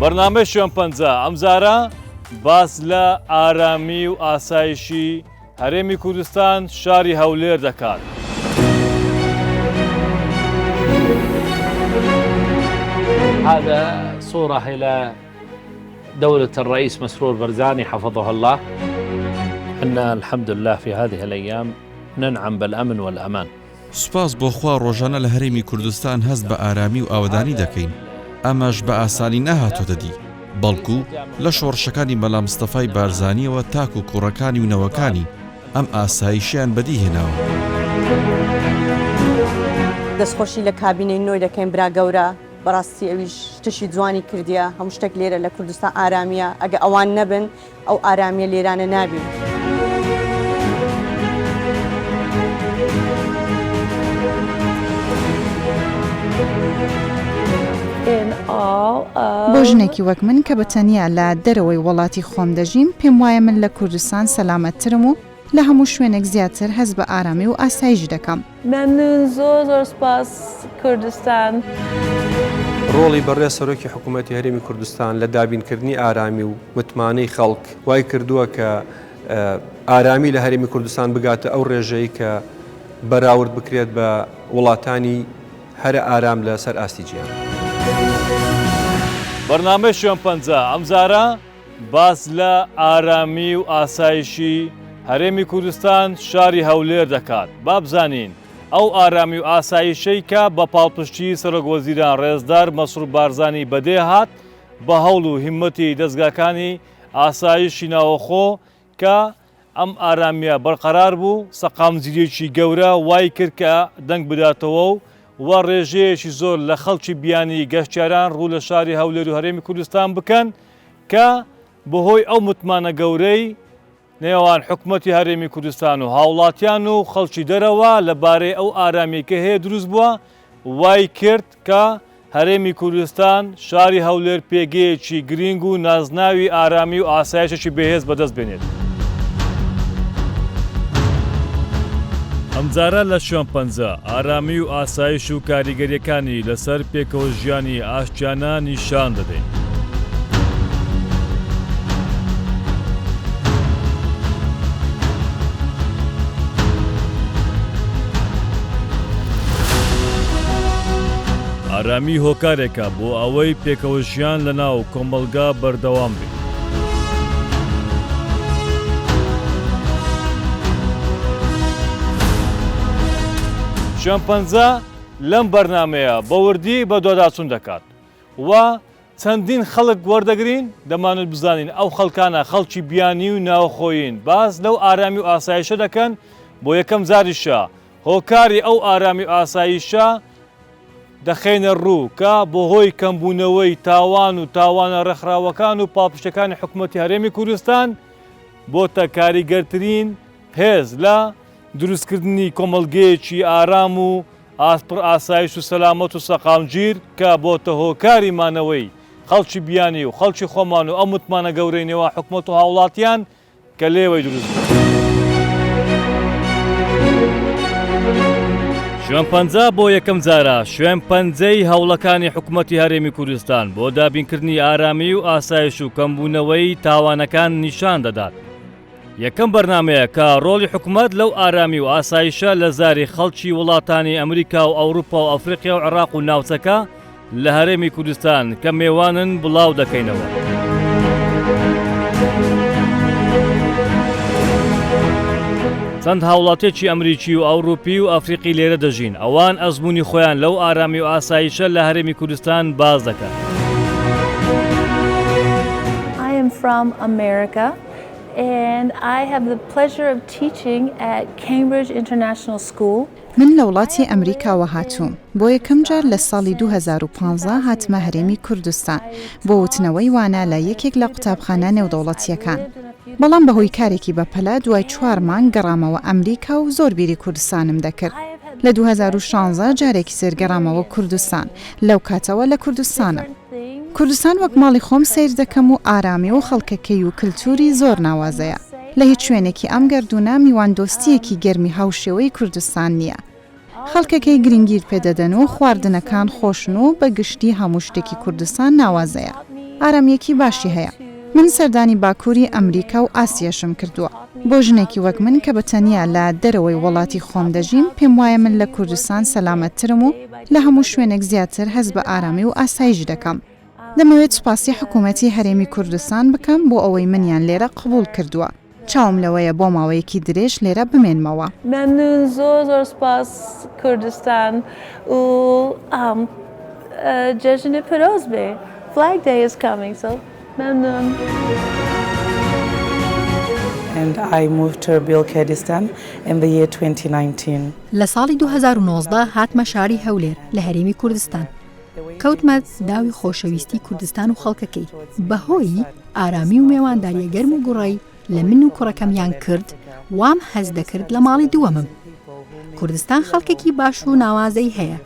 بەرنامەی شوێن پەنجە ئەمجارە باس لە ئارامی و ئاسایشی هەرێمی کوردستان شاری هەولێر دەکات. هذا صورة إلى دولة الرئيس مسرور برزاني حفظه الله أن الحمد لله في هذه الأيام ننعم بالأمن والأمان سوپاس بۆ خوا ڕۆژانە لە هەرێمی کوردستان هەست بە ئارامی و ئاوەدانی دەکەین، ئەمەش بە ئاسانی نەهاتۆتە دی، بەڵکو لە شۆڕشەکانی مەلا مستەفای بارزانییەوە تاکو کوڕەکانی و نەوەکانی ئەم ئاسایشەیان بەدی هێناوە. دەستخۆشی لە کابینەی نۆی دەکەین برا گەورە بەڕاستی ئەویش شتشی جوانی کردیە هەموو شتێک لێرە لە کوردستان ئارامیە ئەگە ئەوان نەبن ئەو ئارامیە لێرانە نابی. بۆ ژنێکی وەک من کە بە تەنیا لە دەرەوەی وەڵاتی خۆم دەژیم، پێم وایە من لە کوردستان سەلامەتترم و لە هەموو شوێنێک زیاتر هەست بە ئارامی و ئاسایش دەکەم. مەمنون زۆر زۆر سپاس کوردستان. ڕۆڵی بەڕێز سەرۆکی حکوومەتی هەرێمی کوردستان لە دابینکردنی ئارامی و متمانەی خەڵک وای کردووە کە ئارامی لە هەرێمی کوردستان بگاتە ئەو ڕێژەی کە بەراورد بکرێت بە وڵاتانی هەرە ئارام لە سەر ئاستی جیهان. بەرنامەی شوێن پەنجە ئەمجارە باس لە ئارامی و ئاسایشی هەرێمی کوردستان شاری هەولێر دەکات. با بزانین ئەو ئارامی و ئاسایشەی کە بە پاڵپشتی سەرۆک وەزیران ڕێزدار مەسرور بارزانی بەدێ هات بە هەوڵ و هیممەتی دەزگاکانی ئاسایشی ناوەخۆ کە ئەم ئارامییە بەرقەرار بوو، سەقامگیرییەکی گەورە وای کرد کە دەنگ بداتەوە و و ڕێژەیەکی زۆر لە خەڵکی بیانی گەشتیاران ڕوو لە شاری هەولێر و هەرێمی کوردستان بکەن کە بەهۆی ئەو متمانە گەورەی نێوان حکومەتی هەرێمی کوردستان و هاوڵاتیان و خەڵکی دەرەوە لەبارەی ئەو ئارامیەی کە هەیە دروست بووە وای کرد کە هەرێمی کوردستان، شاری هەولێر پێگەیەکی گرینگ و نازناوی ئارامی و ئاسایشێکی بەهێز بەدەست بێنێت. ئەمجارە لە شوێن پەنجە، ئارامی و ئاسایش و کاریگەرییەکانی لەسەر پێکەوە ژیانی ئاشتیانە نیشان دەدەین. ئارامی هۆکارێکە بۆ ئەوەی پێکەوەژیان لەناو کۆمەڵگا بەردەوام بێت. شوێنپەنجە لەم بەرنامەیە بە وردی بەدواداچوون دەکات و چەندین خەڵک وەردەگرین، دەمانوت بزانین ئەو خەڵکانە خەڵکی بیانی و ناوخۆیین باس لەو ئارامی و ئاسایشە دەکەن، بۆ یەکەم جاریشە هۆکاری ئەو ئارامی و ئاسایشە دەخەینە ڕوو کە بەهۆی کەمبوونەوەی تاوان و تاوانە ڕێکخراوەکان و پاڵپشتەکانی حکومەتی هەرێمی کوردستان بۆتە کاریگەرترین هێز لە دروستکردنی کۆمەڵگەیەکی ئارام و پڕ ئاسایش و سەلامەت و سەقامگیر کە بۆتە هۆکاری مانەوەی خەڵکی بیانی و خەڵکی خۆمان و ئەو متمانە گەورەی نێوان حکومەت و هاوڵاتیان کە لێوەی دروست بوو. شوێن پەنجە بۆ یەکەم جارە شوێن پەنجەی هەوڵەکانی حکومەتی هەرێمی کوردستان بۆ دابینکردنی ئارامی و ئاسایش و کەمبوونەوەی تاوانەکان نیشان دەدات. یەکەم بەرنامەیە کە ڕۆڵی حکومەت لەو ئارامی و ئاسایشە لە زاری خەڵکی وڵاتانی ئەمریکا و ئەوروپا و ئەفریقیا و عێراق و ناوچەکە لە هەرێمی کوردستان کە مێوانن بڵاو دەکەینەوە. چەند هاوڵاتیەکی ئەمریکی و ئەوروپی و ئەفریقی لێرە دەژین، ئەوان ئەزموونی خۆیان لەو ئارامی و ئاسایشە لە هەرێمی کوردستان باس دەکەن. I am from America. and I have the pleasure of teaching at Cambridge International School. من لە وڵاتی ئەمریکاوە هاتووم، بۆ یەکەم جار لە ساڵی 2015 هاتمە هەرێمی کوردستان بۆ وتنەوەی وانە لە یەکێک لە قوتابخانە نێودەوڵەتییەکان، بەڵام بەهۆی کارێکی بەپەلە دوای چوار مانگ گەڕامەوە ئەمریکا و زۆر بیری کوردستانم دەکرد. لە 2016 جارێکی تر گەڕامەوە کوردستان، لەو کاتەوە لە کوردستانم. کوردستان وەک ماڵی خۆم سەیر دەکەم و ئارامی و خەڵکەکەی و کلتوری زۆر ناوازەیە. لە هیچ شوێنێکی ئەم گەردوونە میواندۆستییەکی گەرمی هاوشێوەی کوردستان نییە. خەڵکەکەی گرنگیت پێ دەدەن و خواردنەکان خۆشن و بە گشتی هەموو شتێکی کوردستان ناوازەیە. ئارامییەکی باشی هەیە. من سەردانی باکووری ئەمریکا و ئاسیاشم کردووە. بۆ ژنێکی وەک من کە بە تەنیا لە دەرەوەی وەڵاتی خۆم دەژیم، پێم وایە من لە کوردستان سەلامەتترم و لە هەموو شوێنێک زیاتر هەست بە ئارامی و ئاسایش دەکەم. دەمەوێت سوپاسی حکوومەتی هەرێمی کوردستان بکەم بۆ ئەوەی منیان لێرە قبووڵ کردووە. چاوم لەوەیە بۆ ماوەیەکی درێژ لێرە بمێنمەوە. مەمنون زۆر زۆر سپاس کوردستان و جەژنت پیرۆز بێ Flag Day is coming so مەمنون. And I moved to Erbil, Kurdistan in the year 2019. لە ساڵی 2019 هاتمە شاری هەولێر لە هەرێمی کوردستان. کەوتمە داوی خۆشەویستی کوردستان و خەڵکەکەی. بەهۆی ئارامی و مێوانداریە گەرم و گوڕەی لە من و کوڕەکەمیان کرد، وام هەست دەکرد لە ماڵی دووەمم. کوردستان خەڵکێکی باش و ناوازەی هەیە،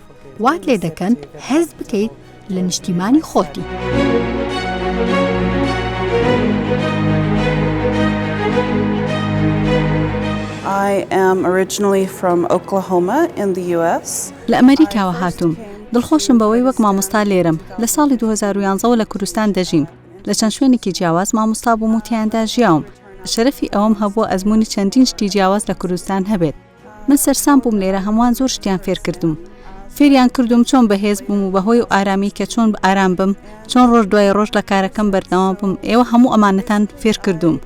وات لێ دەکەن هەست بکەیت لە نیشتیمانی خۆتی. I am originally from Oklahoma in the US. لە ئەمەریکاوە هاتووم. دڵخۆشم بەوەی وەک مامۆستا لێرەم. لە ساڵی 2011 وە لە کوردستان دەژیم. لە چەند شوێنێکی جیاواز مامۆستا بووم و تیایاندا ژیاوم. شەرەفی ئەوەم هەبووە ئەزموونی چەندین شتی جیاواز لە کوردستان هەبێت. من سەرسام بووم لێرە هەمووان زۆر شتیان فێر کردووم. فێریان کردووم چۆن بەهێز بم و بەهۆی ئارامی کە چۆن ئارام بم، چۆن ڕۆژ دوای ڕۆژ لە کارەکەم بەردەوام بم، ئێوە هەموو ئەمانەتان فێر کردووم.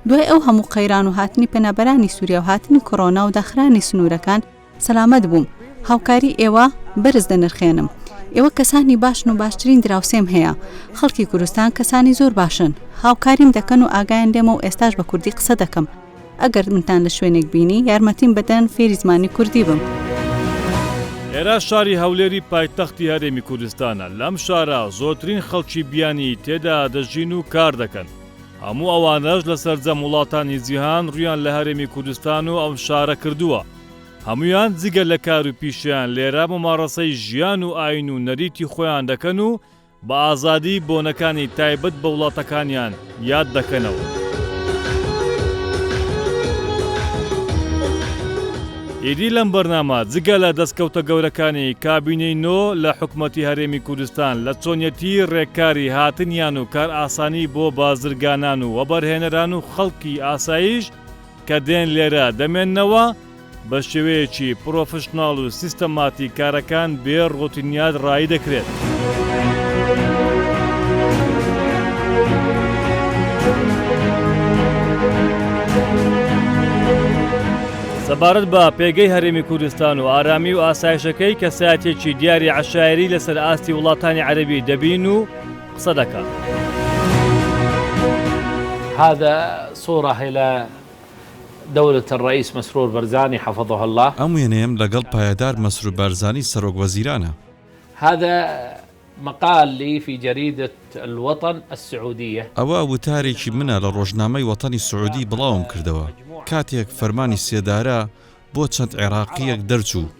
دوای ئەو هەموو قەیران و هاتنی پەنابەرانی سووریا و هاتنی کۆرۆنا و داخرانی سنوورەکان، سەلامەت بووم. هاوکاری ئێوە بەرز دەنرخێنم. ئێوە کەسانی باشن و باشترین دراوسێم هەیە. خەڵکی کوردستان کەسانی زۆر باشن. هاوکاریم دەکەن و ئاگایان لێمە و ئێستاش بە کوردی قسە دەکەم. ئەگەر منتان لە شوێنێک بینی یارمەتیم بدەن فێری زمانی کوردی بم. ئێرە شاری هەولێری پایتەختی هەرێمی کوردستانە، لەم شارە زۆرترین خەڵکی بیانی تێدا دەژین و کار دەکەن، هەموو ئەوانەش لە سەرجەم وڵاتانی جیهان ڕوویان لە هەرێمی کوردستان و ئەم شارە کردووە، هەموویان جگە لە کار و پیشەیان لێرە موماڕەسەی ژیان و ئایین و نەریتی خۆیان دەکەن و بە ئازادی بۆنەکانی تایبەت بە وڵاتەکانیان یاد دەکەنەوە. ئیدی لەم بەرنامە جگە لە دەستکەوتە گەورەکانی کابینەی نۆ لە حکومەتی هەرێمی کوردستان لە چۆنیەتی ڕێککاری هاتنیان و کارئاسانی بۆ بازرگانان و وەبەرهێنەران و خەڵکی ئاسایش کە دێن لێرە دەمێننەوە، بە شێوەیەکی پڕۆفشناڵ و سیستەماتیک کارەکان بێ ڕۆتینیات ڕایی دەکرێت. سەبارەت بە پێگەی هەرێمی کوردستان و ئارامی و ئاسایشەکەی کەسایەتیەکی دیاری عەشایەری لەسەر ئاستی وڵاتانی عەرەبی دەبین و قسە دەکات. هذا صورة الى دولة الرئیس مسرور برزانی حفظه اللە. ئەم وێنەیەم لەگەڵ پایەدار مەسرور بارزانی سەرۆک وەزیرانە. هذا مقال لي في جريدة الوطن السعودية. ئەوە وتارێکی منە لە ڕۆژنامەی وەتەنی سعودی بڵاوم کردەوە کاتێک فەرمانی سێدارە بۆ چەند عێراقییەک دەرچوو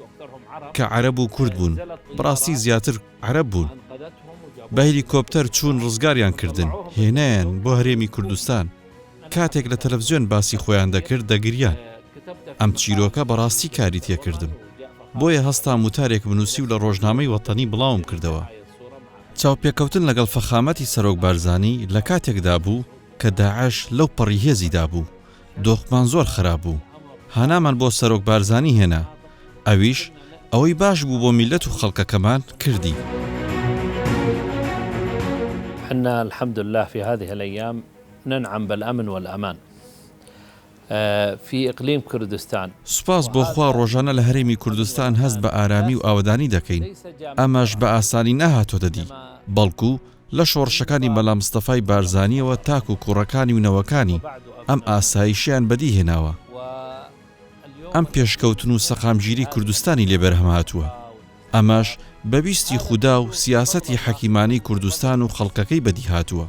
کە عەرەب و کورد بوون، بەڕاستی زیاتر عەرەب بوون، بە هێلیکۆپتەر چوون ڕزگاریان کردن هێنایان بۆ هەرێمی کوردستان. کاتێک لە تەلەفزیۆن باسی خۆیان دەکرد دەگریان. ئەم چیرۆکە بەڕاستی کاری تێکردم. بۆیە هەستام وتارێکم نووسی و لە ڕۆژنامەی وەتەنی بڵاوم کردەوە. چاوپێکەوتن لەگەڵ فەخامەتی سەرۆک بارزانی لە کاتێکدا بوو کە داعش لەو پەڕی هێزیدا بوو. دۆخمان زۆر خراپ بوو. هانامان بۆ سەرۆک بارزانی هێنا. ئەویش ئەوەی باش بوو بۆ میللەت و خەڵکەکەمان کردی. حنا الحمدللە فی هذه الایام ننعم بالامن والامان فی اقلیم کردستان. سوپاس بۆ خوا ڕۆژانە لە هەرێمی کوردستان هەست بە ئارامی و ئاوەدانی دەکەین، ئەمەش بە ئاسانی نەهاتۆتە دی، بەڵکو. لە شۆڕشەکانی مەلا مستەفای بارزانییەوە تاکو کوڕەکانی و نەوەکانی ئەم ئاسایشەیان بەدی هێناوە. ئەم پێشکەوتن و سەقامگیری کوردستانی لێ بەرهەم هاتووە. ئەمەش بە ویستی خودا و سیاسەتی حەکیمانەی کوردستان و خەڵکەکەی بەدی هاتووە.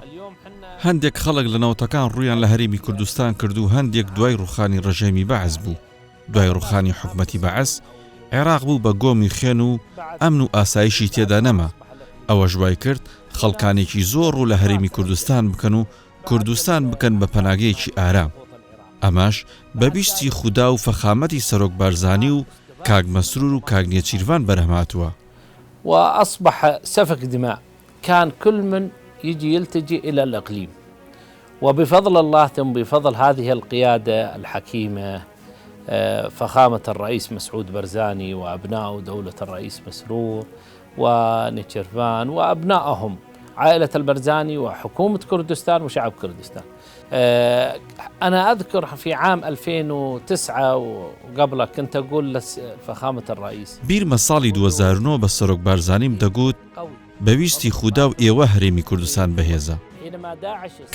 هەندێک خەڵک لە نەوتەکان ڕوویان لە هەرێمی کوردستان کرد و هەندێک دوای ڕووخانی ڕژێمی بەعس بوو. دوای ڕووخانی حکومەتی بەعس، عێراق بوو بە گۆمی خوێن و ئەمن و ئاسایشی تێدا نەما، ئەوەش وای کرد خەڵکانێکی زۆر ڕوو لە هەرێمی کوردستان بکەن و کوردستان بکەن بە پەناگەیەکی ئارام. ئەمەش بە ویستی خودا و فەخامەتی سەرۆک بارزانی و کاک مەسرور و کاک نێچیرڤان بەرهەم هاتووە. وأصبح سفك دماء كان كل من يجي يلتجي إلى الإقليم وبفضل الله ثم بفضل هذه القيادة الحكيمة فخامة الرئيس مسعود برزاني وأبناء دولة الرئيس مسرور ونيتشرفان وأبنائهم عائلة البرزاني وحكومة كردستان وشعب كردستان أنا أذكر في عام 2009 وقبله كنت أقول لفخامة الرئيس بیرمە ساڵی 2009 بە سەرۆک بارزانیم دەگوت بە ویستی خودا و ئێوە هەرێمی کوردستان بەهێزە.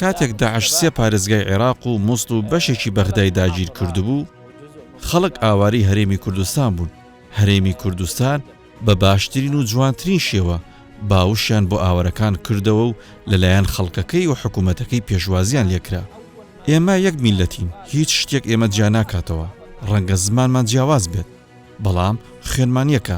کاتێک داعش سێ پارێزگای عێراق و موسڵ و بەشێکی بەغدای داگیر کردبوو، خەڵک ئاوارەی هەرێمی کوردستان بوون، هەرێمی کوردستان بە باشترین و جوانترین شێوە باوشیان بۆ ئاوارەکان کردەوە و لەلایەن خەڵکەکەی و حکوومەتەکەی پێشوازییان لێکرا. ئێمە یەک میللەتین، هیچ شتێک ئێمە جیا ناکاتەوە، ڕەنگە زمانمان جیاواز بێت، بەڵام خوێنمان یەکە،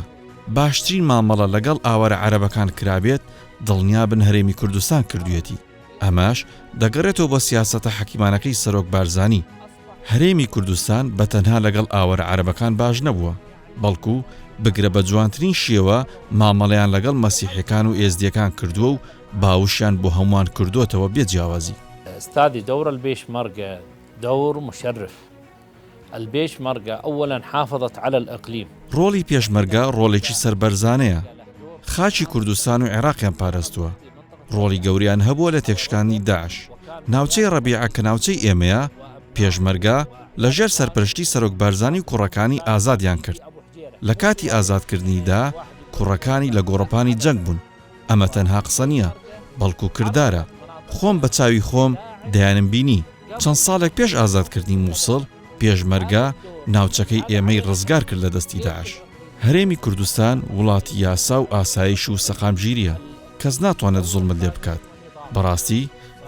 باشترین مامەڵە لەگەڵ ئاوارە عەرەبەکان کرابێت دڵنیابن هەرێمی کوردستان کردویەتی، ئەمەش دەگەڕێتەوە بۆ سیاسەتە حەکیمانەکەی سەرۆک بارزانی، هەرێمی کوردستان بە تەنها لەگەڵ ئاوارە عەرەبەکان باش نەبووە، بەڵکو بگرە بە جوانترین شێوە مامەڵەیان لەگەڵ مەسیحیەکان و ئێزدیەکان کردووە و باوشیان بۆ هەمووان کردۆتەوە بێ جیاوازی. استاذي دور البيشمركة دور مشرف البێشمەرگە اولا حافظت علی الاقلیم. ڕۆڵی پێشمەرگە ڕۆڵێکی سەربەرزانەیە، خاکی کوردستان و عێراقیان پارستووە، ڕۆڵی گەورەیان هەبووە لە تێکشکاندنی داعش، ناوچەی ڕەبیعە کە ناوچەی ئێمەیە، پێشمەرگە لە ژێر سەرپەرشتی سەرۆک بارزانی و کوڕەکانی ئازادیان کرد، لە کاتی ئازادکردنیدا کوڕەکانی لە گۆڕەپانی جەنگ بوون. ئەمە تەنها قسە نییە، بەڵکو کردارە. خۆم بە چاوی خۆم دەیانم بینی. چەند ساڵێک پێش ئازادکردنی موسڵ، پێشمەرگە ناوچەکەی ئێمەی ڕزگار کرد لە دەستی داعش. هەرێمی کوردستان وڵاتی یاسا و ئاسایش و سەقامگیرییە، کەس ناتوانێت زوڵمت لێ بکات. بەڕاستی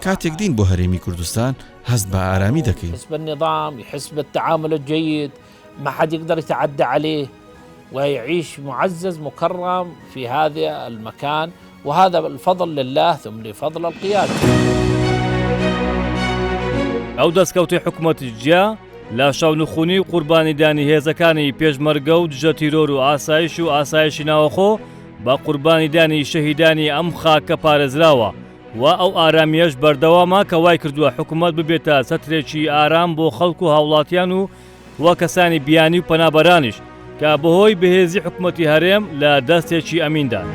کاتێک دێین بۆ هەرێمی کوردستان هەست بە ئارامی دەکەین. ما حد يقدر يتعدى عليه ويعيش معزز مكرم في هذا المكان وهذا الفضل لله ثم لفضل القيادة. ئەو دەستکەوتەی حکومەتی جیا لە شەونخونی و قوربانیدانی هێزەکانی پێشمەرگە و دژە تیرۆر و ئاسایش و ئاسایشی ناوەخۆ بە قوربانیدانی شەهیدانی ئەم خاکە پارێزراوە و ئەو ئارامیەش بەردەوامە کە وای کردووە حکومەت ببێتە چەترێکی ئارام بۆ خەڵک و هاوڵاتیان و و کەسانی بیانی و پەنابەرانیش کە بەهۆی بەهێزی حکومەتی هەرێم لە دەستێکی ئەمیندان.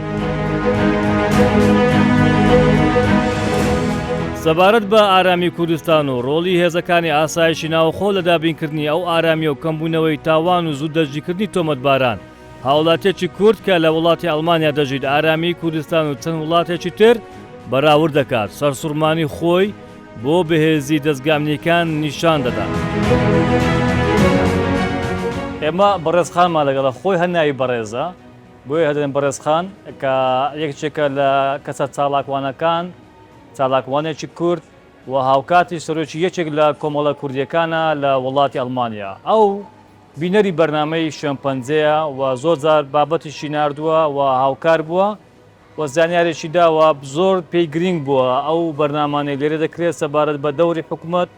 سەبارەت بە ئارامی کوردستان و ڕۆڵی هێزەکانی ئاسایشی ناوخۆ لە دابینکردنی ئەو ئارامیە و کەمبوونەوەی تاوان و زوو دەستگیرکردنی تۆمەتباران، هاوڵاتیەکی کورد کە لە وڵاتی ئەڵمانیا دەژیت ئارامیی کوردستان و چەند وڵاتێکی تر بەراورد دەکات، سەرسوڕمانی خۆی بۆ بەهێزی دەزگا ئەمنییەکان نیشان دەدات. ئێمە بەڕێز خانمان لەگەڵە، خۆی هەر ناوی بەڕێزە، بۆیە هەر دەڵێن بەڕێز خان، کە یەکێکە لە کەسە چالاکوانەکان، چالاکوانێکی کورد و هاوکاتیش سەرۆکی یەکێک لە کۆمەڵە کوردییەکانە لە وڵاتی ئەڵمانیا. ئەو بینەری بەرنامەی شوێنپەنجەیە و زۆر جار بابەتیشی ناردووە و هاوکار بووە و زانیارێکی داوە زۆر پێی گرینگ بووە ئەو بەرنامانەی لێرە دەکرێت سەبارەت بە دەوری حکومەت،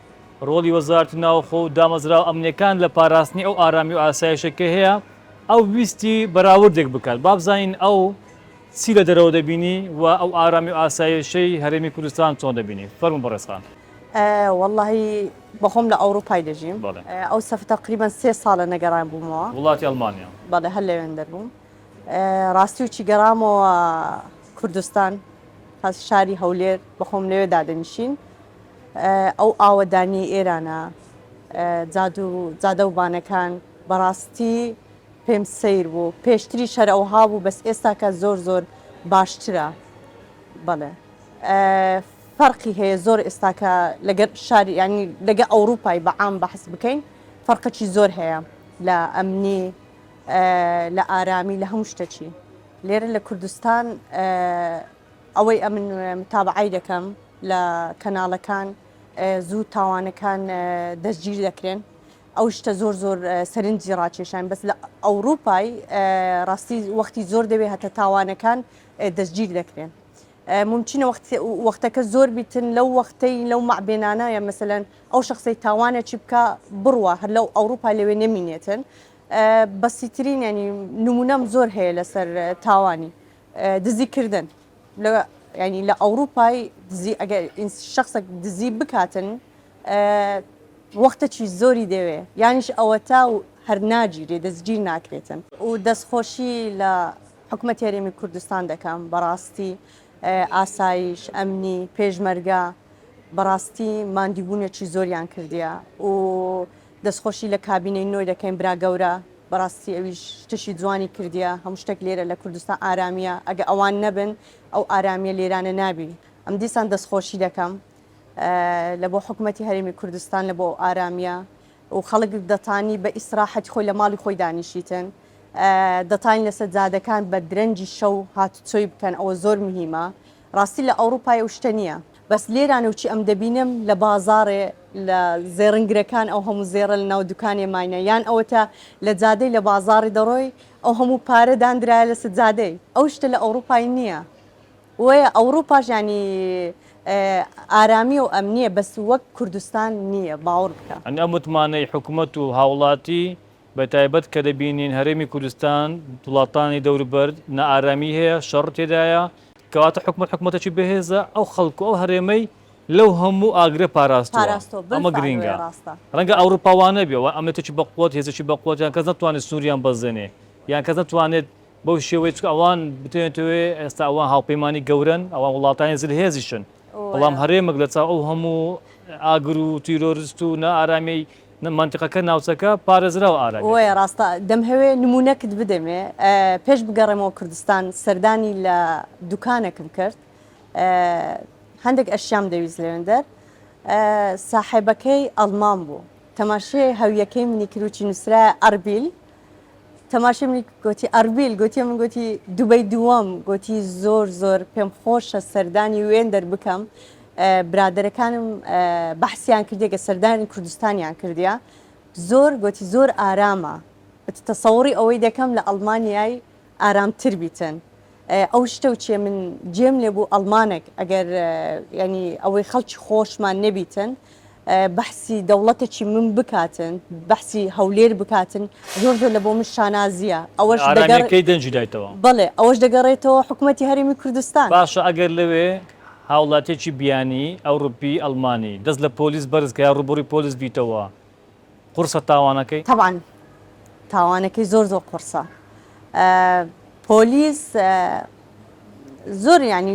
ڕۆڵی وەزارەتی ناوخۆ و دامەزراوە ئەمنییەکان لە پاراستنی ئەو ئارامی و ئاسایشە کە هەیە، ئەو ویستی بەراوردێک بکات با بزانین ئەو چی لە دەرەوە دەبینی و ئەو ئارامی و ئاسایشەی هەرێمی کوردستان چۆن دەبینی؟ فەرموو بەڕێز خان. وەڵاهی بەخۆم لە ئەوڕوپای دەژیم ئەو سەفە تەقریبەن سێ ساڵە نەگەڕان بوومەوە وڵاتی ئەڵمانیا. بەڵێ هەر لەوێندەر بووم ڕاستی و چی گەڕامەوە کوردستان خاص شاری هەولێر بەخۆم لەوێ دادەنیشین ئەو ئاوەدانی ئێرانە جادو جادە و بانەکان بەڕاستی پێم سەیر بوو پێشتریش هەر ئەوها بوو بەس ئێستاکە زۆر زۆر باشترە بەڵێ. فەرقی هەیە زۆر ئێستاکە لەگەر شاری یانی لەگە ئەوروپای بە عام بەحس بکەین فەرقەکی زۆر هەیە لە ئەمنی لە ئارامی لە هەموو شتەکی لێرە لە کوردستان ئەوەی ئەمن متابعەی دەکەم لە کەناڵەکان زوو تاوانەکان دەستگیر دەکرێن ئەو شتە زۆر زۆر سەرنجی ڕاکێشاین بەس لە ئەوروپای ڕاستی وەختی زۆر دەوێت هەتە تاوانەکان دەستگیر دەکرێن ممکنە وەختەکە زۆر بیتن لەو وەختەی لەو مەعبێنانە یا مەسەلەن ئەو شخصەی تاوانە چی بکە بڕوە هەر لەو ئەوروپا لەوێ نەمینێتن بەسیترین ینی نمونەم زۆر هەیە لەسەر تاوانی دزیکردن لە ینی لە ئەوروپای دزی ئەگەر شخصێک دزی بکاتن وەختەکی زۆری دەوێ یانیش ئەوەتا و هەر ناگیرێ دەستگیر ناکرێتن. و دەستخۆشی لە حکومەتی هەرێمی کوردستان دەکەم بەڕاستی ئاسایش ئەمنی پێشمەرگە بەڕاستی ماندیبوونێکی زۆریان کردیە و دەستخۆشی لە کابینەی نۆی دەکەین برا گەورە بەڕاستی ئەویش شتەکی جوانی کردیە هەموو شتێک لێرە لە کوردستان ئارامیە ئەگە ئەوان نەبن ئەو ئارامیە لێرانە نابی ئەم دیسان دەستخۆشی دەکەم لە بۆ حکومەتی هەرێمی کوردستان لە بۆ ئەو ئارامیە و خەڵک دەتانی بە ئیسراحەتی خۆی لە ماڵی خۆی دانیشیتن دەتانی لەسەر جادەکان بە درەنگی شەو هاتوچۆی بکەن ئەوە زۆر مهیمە ڕاستی لە ئەوروپای ئەو شتە نییە بەس لێرانە و چی ئەم دەبینم لە بازاڕێ لە زێڕنگرەکان ئەو هەموو زێڕە لە ناو دوکانێ ماینە یان ئەوەتا لە جادەی لە بازاڕی دەڕۆی ئەو هەموو پارە داندرایە لەسەر جادەی ئەو شتە لە ئەوروپای نییە وەیە ئەوڕوپاش یانی ئارامیە و ئەمنیە بەس وەک کوردستان نیە باوڕ بکە. یانی ئەم متمانەی حکومەت و هاوڵاتی بە تایبەت کە دەبینین هەرێمی کوردستان وڵاتانی دەوروبەر نائارامی هەیە شەڕ تێدایە، کەواتە حکومەت حکومەتێکی بەهێزە ئەو خەڵک و ئەو هەرێمەی لەو هەموو ئاگرە پاراستووە ئەمە گرینگە ڕەنگە ئەوروپا وا نەبێ و ئەمنیەتێکی بەقوەت هێزێکی بەقوەت یان کەس نەتوانێت سنووریان بەزێنێ یان کەس نەتوانێت بەو شێوەی چونکە ئەوان بتێنێتەوێ ئێستا ئەوان هاوپەیمانی گەورەن ئەوان وڵاتانی زلهێزیشن بەڵام هەرێمێک لە چاو ئەو هەموو ئاگر و تیرۆرست و نائارامیی مەنتیقەکە ناوچەکە پارێزراوە ئارامی. وەیە ڕاستە دەمهەوێ نمونەکت بدەمێ پێش بگەڕێمەوە کوردستان سەردانی لە دوکانێکم کرد هەندێک ئەشیام دەویست لەوێندەر ساحێبەکەی ئەڵمان بوو تەماشێ هەویەکەی منی کروچی نووسرایە ئەربیل تەماشای منی گۆتی ئەربیل گۆتیە من گۆتی دوبەی دووەم گۆتی زۆر زۆر پێم خۆشە سەردانی وێندەر بکەم برادەرەکانم بەحسیان کردیە کە سەردانی کوردستانیان کردیە زۆر گۆتی زۆر ئارامە تەسەوڕی ئەوەی دەکەم لە ئەڵمانیای ئارامتر بیتن ئەو شتە و چیە من جێم لێ بوو ئەڵمانێک ئەگەر ینی ئەوەی خەڵکی خۆشمان نەبیتن بەحسی دەوڵەتێکی من بکاتن بەحسی هەولێر بکاتن زۆر زۆر لە بۆ من شانازیە ئەوەش ئارامیەکەی دەنگی دایتەوە. بەڵێ ئەوەش دەگەڕێتەوە حکومەتی هەرێمی کوردستان. باشە ئەگەر لەوێ هاوڵاتیەکی بیانی، ئەوڕوپی، ئەڵمانی، دەست لە پۆلیس بەرز کە یا ڕوبەڕوی پۆلیس بیتەوە قورسە تاوانەکەی؟ تەبعەن تاوانەکەی زۆر زۆر قورسە پۆلیس زۆر یانی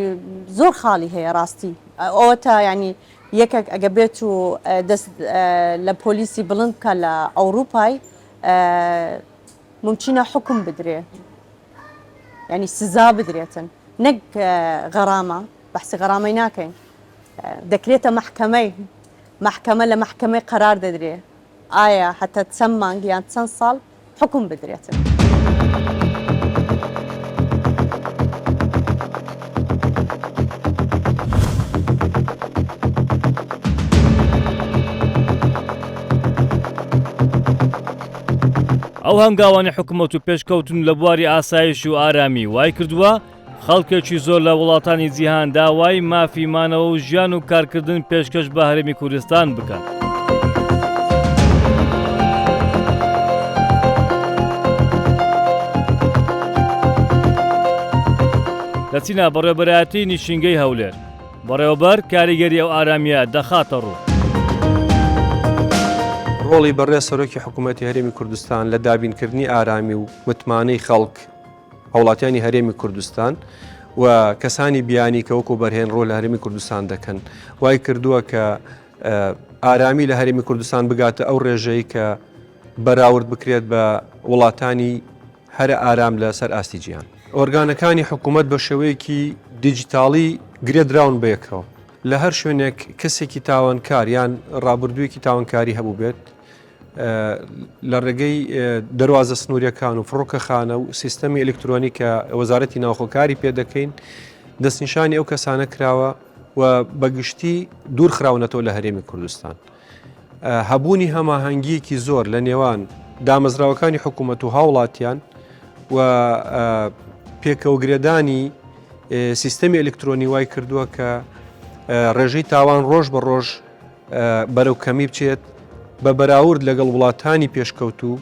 زۆر خاڵی هەیە ڕاستی ئەوە تا یانی یەکێک ئەگە بێت و دەست لە پۆلیسی بڵند بکە لە ئەوروپای ممکنە حکم بدرێ ینی سزا بدرێتن نەک غەرامە بەحسی غەرامەی ناکەین دەکرێتە مەحکەمەی مەحکەمە لە مەحکەمەی قەرار دەدرێ ئایا هەتا چەند مانگ یان چەند ساڵ حوکم بدرێتن. ئەو هەنگاوانەی حکومەت و پێشکەوتن لە بواری ئاسایش و ئارامی وای کردووە خەڵکێکی زۆر لە وڵاتانی جیهان داوای مافی مانەوە و ژیان و کارکردن پێشکەش بە هەرێمی کوردستان بکەن. دەچینە بەڕێوەبەرایەتی نیشینگەی هەولێر. بەڕێوەبەر کاریگەری ئەو ئارامییە دەخاتە ڕوو. ڕۆڵی بەڕێز سەرۆکی حکوومەتی هەرێمی کوردستان لە دابینکردنی ئارامی و متمانەی خەڵک، هاوڵاتیانی هەرێمی کوردستان و کەسانی بیانی کە وەکو بەرهێن ڕۆ لە هەرێمی کوردستان دەکەن وای کردووە کە ئارامی لە هەرێمی کوردستان بگاتە ئەو ڕێژەی کە بەراورد بکرێت بە وڵاتانی هەرە ئارام لە سەر ئاستی جیهان. ئۆرگانەکانی حکوومەت بە شێوەیەکی دیجیتاڵی. گرێدراون بەیەکەوە. لە هەر شوێنێک کەسێکی تاوانکار یان ڕابردوویەکی تاوانکاری هەبووبێت، لە ڕێگەی دەروازە سنووریەکان و فڕۆکەخانە و سیستەمی ئەلکترۆنی کە وەزارەتی ناوخۆ کاری پێ دەکەین، دەستنیشانی ئەو کەسانە کراوە و بە گشتی دوور خراونەتەوە لە هەرێمی کوردستان. هەبوونی هەماهەنگیەکی زۆر لە نێوان دامەزراوەکانی حکوومەت و هاوڵاتیان و پێکەوەگرێدانی سیستەمی ئەلکترۆنی وای کردووە کە ڕێژەی تاوان ڕۆژ بە ڕۆژ بەرەو کەمی بچێت بە بەراورد لەگەڵ وڵاتانی پێشکەوتوو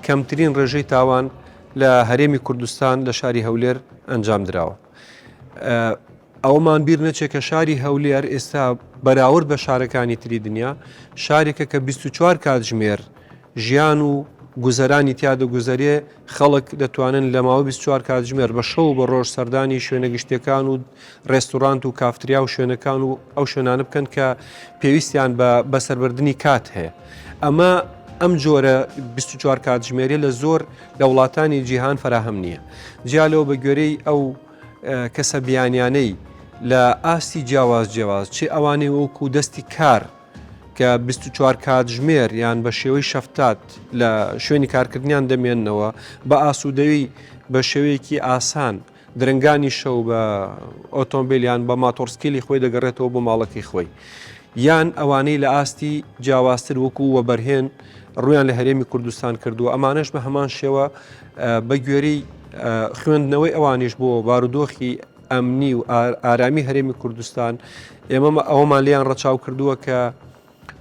کەمترین ڕێژەی تاوان لە هەرێمی کوردستان لە شاری هەولێر ئەنجام دراوە. ئەوەمان بیر نەچێت کە شاری هەولێر ئێستا بەراورد بە شارەکانی تری دنیا شارێکە کە 24 کاتژمێر ژیان و گوزەرانی تیا دەگوزەرێ، خەڵک دەتوانن لە ماوەی 24 کاتژمێر بە شەو و بە ڕۆژ سەردانی شوێنە گشتیەکان و ڕێستوڕانت و کافتریا و شوێنەکان و ئەو شوێنانە بکەن کە پێویستیان بە بەسەربردنی کات هەیە. ئەمە ئەم جۆرە 24 کاتژمێریە لە زۆر لە وڵاتانی جیهان فەراهەم نییە. جیا لەوە بە گوێرەی ئەو کەسە بیانیانەی لە ئاستی جیاواز جیاواز چی ئەوانەی وەکو دەستی کار کە 24 کاتژمێر یان بە شێوەی شەفتات لە شوێنی کارکردنیان دەمێننەوە بە ئاسوودەوی بە شێوەیەکی ئاسان درەنگانی شەو بە ئۆتۆمبیل یان بە ماتۆڕسکیلی خۆی دەگەڕێتەوە بۆ ماڵەکەی خۆی یان ئەوانەی لە ئاستی جیاوازتر وەکو وەبەرهێن ڕویان لە هەرێمی کوردستان کردووە ئەمانەش بە هەمان شێوە بە گوێرەی خوێندنەوەی ئەوانیش بۆ بارودۆخی ئەمنی و ئارامی هەرێمی کوردستان ئێمە ئەوەمان لێیان ڕەچاو کردووە کە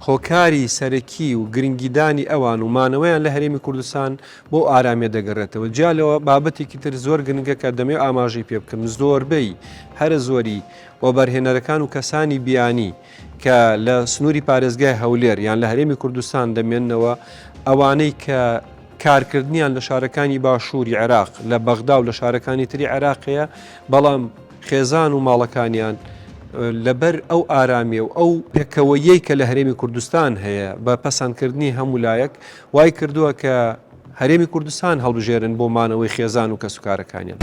هۆکاری سەرەکی و گرنگیدانی ئەوان و مانەوەیان لە هەرێمی کوردستان بۆ ئارامیە دەگەڕێتەوە جیا لەوە بابەتێکی تر زۆر گرنگە کە دەمەوێت ئاماژەی پێ بکەم زۆربەی هەرە زۆری وەبەرهێنەرەکان و کەسانی بیانی کە لە سنووری پارێزگای هەولێر یان لە هەرێمی کوردستان دەمێننەوە ئەوانەی کە کارکردنیان لە شارەکانی باشووری عێراق لە بەغدا و لە شارەکانی تری عێراق هەیە، بەڵام خێزان و ماڵەکانیان لەبەر ئەو ئارامیە و ئەو پێکەوەییەی کە لە هەرێمی کوردستان هەیە بە پەسەندکردنی هەموو لایەک وای کردووە کە هەرێمی کوردستان هەڵبژێرن بۆ مانەوەی خێزان و کەسوکارەکانیان.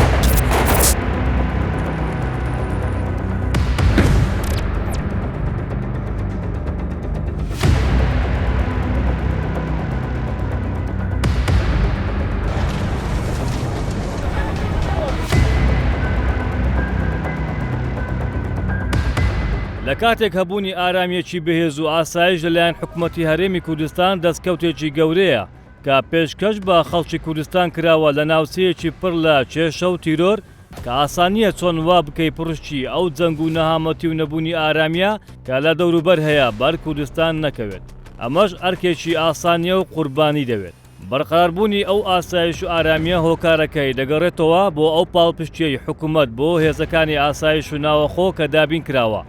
لە کاتێک هەبوونی ئارامییەکی بەهێز و ئاسایش لەلایەن حکومەتی هەرێمی کوردستان دەستکەوتێکی گەورەیە کە پێشکەش بە خەڵکی کوردستان کراوە لە ناوچەیەکی پڕ لە کێشە و تیرۆر کە ئاسان نییە چۆن وا بکەی پڕشکی ئەو جەنگ و نەهامەتی و نەبوونی ئارامییە کە لە دەوروبەر هەیە بەر کوردستان نەکەوێت. ئەمەش ئەرکێکی ئاسان نییە و قوربانی دەوێت. بەرقەراربوونی ئەو ئاسایش و ئارامییە هۆکارەکەی دەگەڕێتەوە بۆ ئەو پاڵپشتییەی حکومەت بۆ هێزەکانی ئاسایش و ناوەخۆ کە دابین کراوە،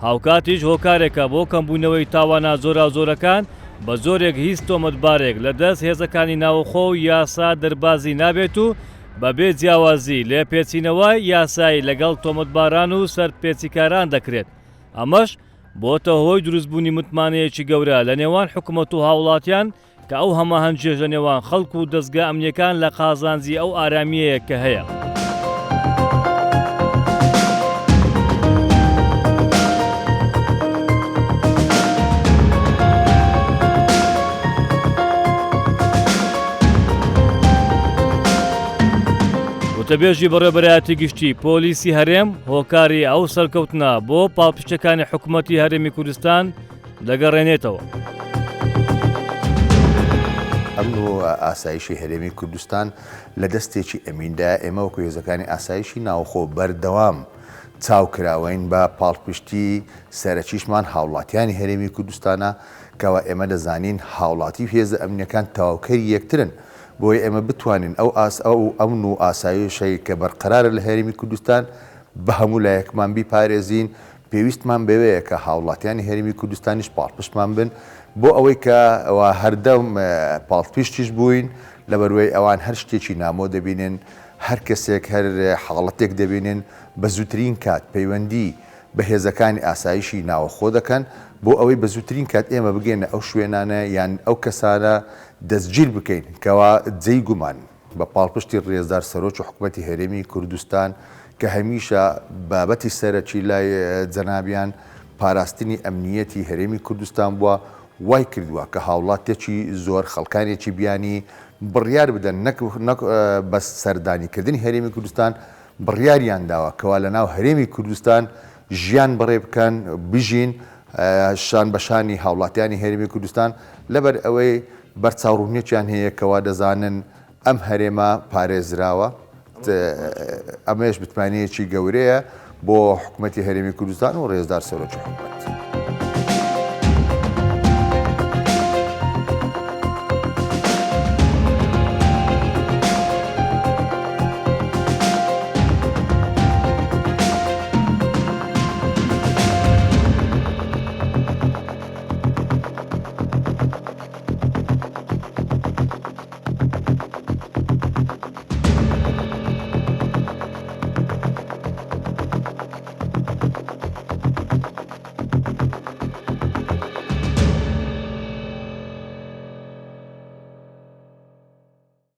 هاوکاتیش هۆکارێکە بۆ کەمبوونەوەی تاوانە جۆراوجۆرەکان بە جۆرێک هیچ تۆمەتبارێک لە دەست هێزەکانی ناوەخۆ و یاسا دەربازی نابێت و بەبێ جیاوازی لێپێچینەوە یاسایی لەگەڵ تۆمەتباران و سەرپێچیکاران دەکرێت، ئەمەش بۆتە هۆی دروستبوونی متمانەیەکی گەورە لە نێوان حکومەت و هاوڵاتیان کە ئەو هەماهەنگیەش لە نێوان خەڵک و دەزگا ئەمنیەکان لە قازانجی ئەو ئارامیەیە کە هەیە. وتەبێژی بەڕێوەبەرایەتی گشتی پۆلیسی هەرێم هۆکاری ئەو سەرکەوتنە بۆ پاڵپشتەکانی حکوومەتی هەرێمی کوردستان دەگەڕێنێتەوە. ئەمن و ئاسایشی هەرێمی کوردستان لە دەستێکی ئەمیندایە، ئێمە وەکو هێزەکانی ئاسایشی ناوخۆ بەردەوام چاو کراوەین بە پاڵپشتی سەرەکیشمان هاوڵاتیانی هەرێمی کوردستانە، کەوا ئێمە دەزانین هاوڵاتی و هێزە ئەمنیەکان تەواوکەری یەکترن، بۆیە ئێمە بتوانین ئەو ئاست ئەو ئەمن و ئاسایشەی کە بەرقەرارە لە هەرێمی کوردستان بە هەموو لایەکمان بیپارێزین، پێویستمان بەوەیە کە هاوڵاتیانی هەرێمی کوردستانیش پاڵپشتمان بن بۆ ئەوەی کە وا هەردەم پاڵپشتیش بووین، لەبەروەی ئەوان هەر شتێکی نامۆ دەبینن، هەر کەسێک هەر حاڵەتێک دەبینن بە زووترین کات پەیوەندی بە هێزەکانی ئاسایشی ناوەخۆ دەکەن بۆ ئەوەی بە زووترین کات ئێمە بگەینە ئەو شوێنانە یان ئەو کەسانە دەستگیر بکەین کەوا جێی گومانن. بە پاڵپشتی ڕێزدار سەرۆکی حکومەتی هەرێمی کوردستان. کە هەمیشە بابەتی سەرەکی لای جەنابیان پاراستنی ئەمنییەتی هەرێمی کوردستان بووە، وای کردووە کە هاوڵاتیەکی زۆر، خەڵکانێکی بیانی بڕیار بدەن نەک نەک بەس سەردانیکردنی هەرێمی کوردستان، بڕیاریان داوە کەوا لەناو هەرێمی کوردستان ژیان بەڕێ بکەن، بژین شان بە شانی هاوڵاتیانی هەرێمی کوردستان، لەبەر ئەوەی بەرچاوڕوونیەکیان هەیە کەوا دەزانن ئەم هەرێمە پارێزراوە، ئەمەیش متمانەیەکی گەورەیە بۆ حکومەتی هەرێمی کوردستان و ڕێزدار سەرۆکی حکومەت.